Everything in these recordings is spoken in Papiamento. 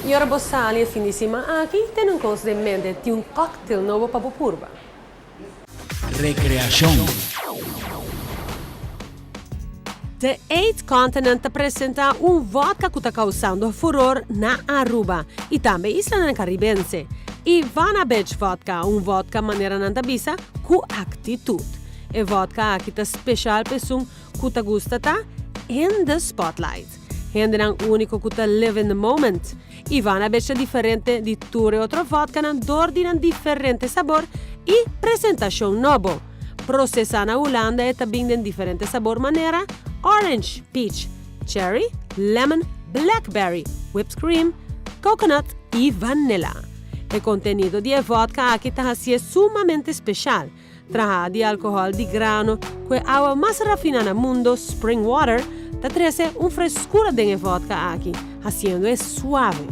Y ora bo sali e fin di siman aki, tene un cos den mente, tin un cocktail nobo pa bo purba. Recreacion. The Eighth Continent ta presenta un vodka cu ta causando furor na Aruba y tambe islanan Caribense. Ivana Beach Vodka, un vodka manera nan ta bisa, cu actitud. E vodka aki ta special pa esun cu ta gusta ta in the spotlight. Hendenan unico cu ta live in the moment. Ivana Beach ta diferente di tur e otro vodkanan door di nan diferente sabor y presentacion nobo. Procesa na Hulanda e ta bin den diferente sabor manera orange, peach, cherry, lemon, blackberry, whipped cream, coconut y vanilla. E contenido di e vodka aki ta hacié sumamente special. Traha di alcohol di grano cu e awa mas rafina na mundo, spring water, ta trece un frescura den e vodka aki, haciendo e suave.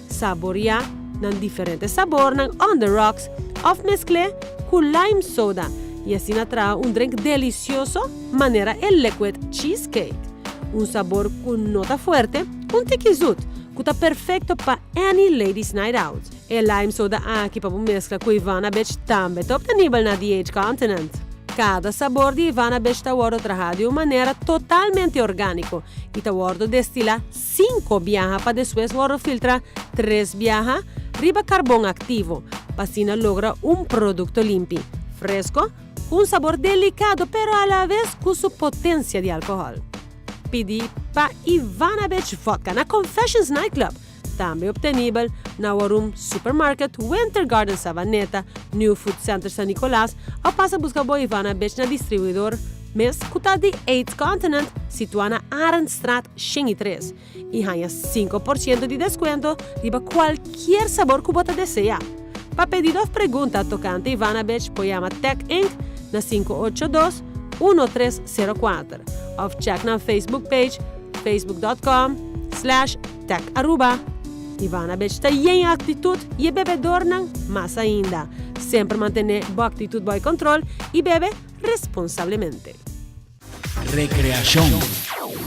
Saboria nan diferente sabornan on the rocks of mezcl'e cu lime soda y asina traha un drink delicioso manera e liquid cheesecake. Un sabor cu no ta fuerte, un tiki zoet, cu ta perfecto pa any ladies night out. E lime soda aki pa bo mezcla cu Ivana Beach tambe ta obtenibel na The Eighth Continent. Cada sabor di Ivana Beach ta wordo traha di un manera totalmente organico y ta wordo destila cinco biaha pa despues wordo filtra tres biaha riba carbon activo pa asina logra un producto limpi, fresco, cu un sabor delicado pero a la vez cu su potencia di alcohol. Pidi pa Ivana Beach Vodka na Confessions Nightclub! Tambe obtenibel na Warum Supermarket, Winter Garden Savaneta, New Food Center San Nicolas of pasa busca bo Ivana Beach na distribuidor mes cu ta di Eighth Continent situa na Arendstraat 103 y haña 5% di descuento riba cualkier sabor cu bo ta desea. Pa pedido of pregunta tocante Ivana Beach por yama Tech Inc. Na 582 1304 of check nan Facebook page facebook.com slash Tech Aruba. Ivana Beach ta yen actitud y e bebedornan mas ainda. Semper mantene bo actitud bou control y bebe responsablemente. Recreacion.